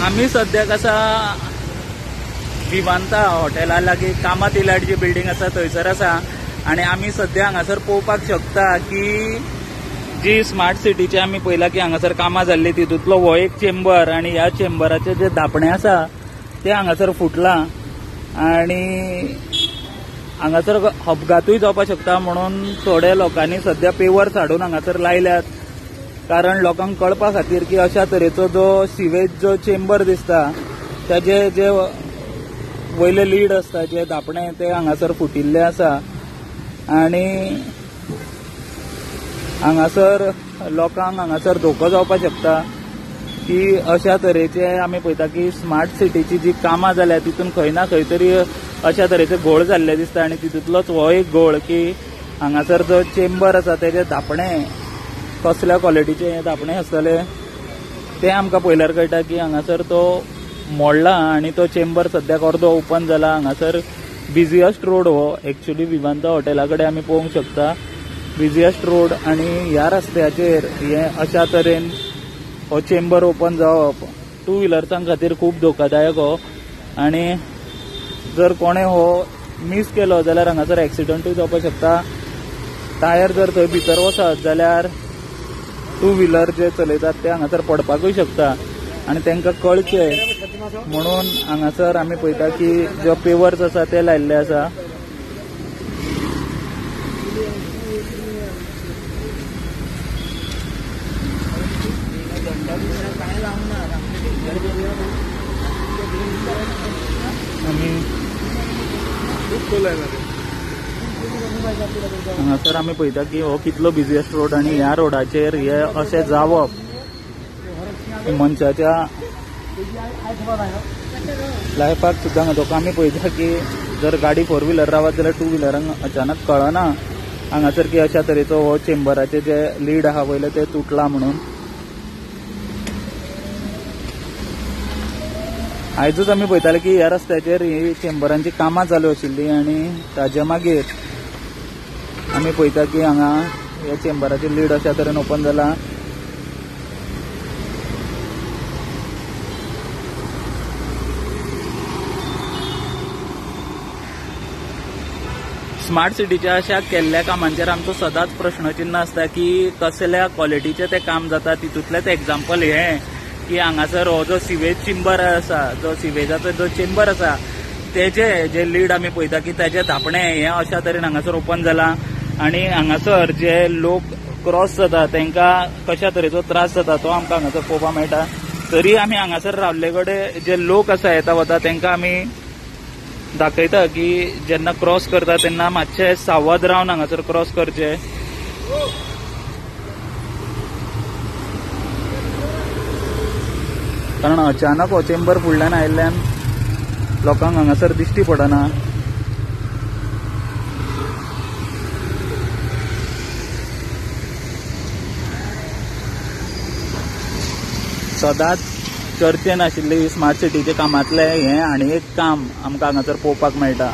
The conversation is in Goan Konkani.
आमी सद्याक आसा विवांता हॉटेला लागीं कामत इलाट जी बिल्डींग आसा थंयसर आसा आनी आमी सद्या हांगासर पळोवपाक शकता की जी स्मार्ट सिटीचे आमी पळयला की हांगासर कामां जाल्ली तितूंतलो हो एक चेंबर आनी ह्या चेंबराचे जे धापणे आसा ते हांगासर फुटलां आनी हांगासर अपघातूय जावपाक शकता म्हणून थोड्या लोकांनी सद्या पेवर्स हाडून हांगासर लायल्यात, कारण लोकांक कळपा खातीर की अशा तरेचो जो सिवेज जो चेंबर दिसता ताजे जे वयले लीड आसता जे धापणे ते हांगासर फुटिल्ले आसा आनी हांगासर लोकांक हांगासर धोको जावपाक शकता की अशा तरेचे आमी पळयता की स्मार्ट सिटीची जी कामां जाल्या तितून खंय ना खंय तरी अशा तरेचे घोळ जाल्ले दिसता आनी तितूंतलोच हो एक घोळ की हांगासर जो चेंबर आसा तेजे धापणे कसल्या क्वॉलिटीचे हे धापणे आसतले ते आमकां पळयल्यार कळटा की हांगासर तो मोडला आनी तो चेंबर सद्याक अर्दो ओपन जाला. हांगासर बिजिएस्ट रोड हो एक्चुअली विवांता हॉटेला कडेन आमी पळोवंक शकता बिजिएस्ट रोड आनी ह्या रस्त्याचेर हे अशा तरेन हो चेंबर ओपन जावप टू व्हिलर्सां खातीर खूब धोकादायक हो आनी जर कोणें हो मीस केलो जाल्यार हांगासर एक्सिडंटूय जावपाक शकता. टायर जर थंय भितर वचत जाल्यार टू व्हिलर जे चलयतात ते हांगासर पडपाकूय शकता आनी तांकां कळचें म्हणून हांगासर आमी पळयता की जो पेवर्स आसा ते लायिल्ले आसा. आमी हांगासर आमी पळयता की हो कितलो बिजिएस्ट रोड आनी ह्या रोडाचेर हे अशें जावप मनशाच्या लायफाक सुद्दां धोको. आमी पळयता की जर गाडी फोर व्हिलर रावत जाल्यार टू व्हिलरांक अचानक कळना हांगासर की अशा तरेचो हो चेंबराचे जे लीड आहा वयले ते तुटला म्हणून. आयजूच आमी पळयताले की ह्या रस्त्याचेर ही चेंबरांची कामां चालू आशिल्ली आनी ताजे मागीर आमी पळयता की हांगा ह्या चेंबराचे लीड अशा तरेन ओपन जाला. स्मार्ट सिटीच्या अशा केल्ल्या कामांचेर आमचो सदांच प्रश्नचिन्ह आसता की कसल्या क्वॉलिटीचें तें काम जाता. तितूंतलेंच एग्जाम्पल हें की हांगासर हो जो सिवेज चेंबर आसा, जो सिवेजाचो जो चेंबर आसा तेजे जे लीड आमी पळयता की तेजे धापणे हें अशा तरेन हांगासर ओपन जाला आनी हांगासर जे लोक क्रॉस जाता तांकां कशा तरेचो त्रास जाता तो आमकां हांगासर पळोवपाक मेळटा. तरी आमी हांगासर रावल्ले कडेन जे लोक आसा येता वता तांकां आमी दाखयता की जेन्ना क्रॉस करता तेन्ना मातशे सावध रावन हांगासर क्रॉस करचे. कारण अचानक हो चेंबर फुडल्यान आयिल्ल्यान लोकांक हांगासर दिश्टी पडना. सदांच चर्चेन आशिल्ली स्मार्ट सिटीच्या कामांतलें हें आनी एक काम आमकां हांगासर पळोवपाक मेळटा.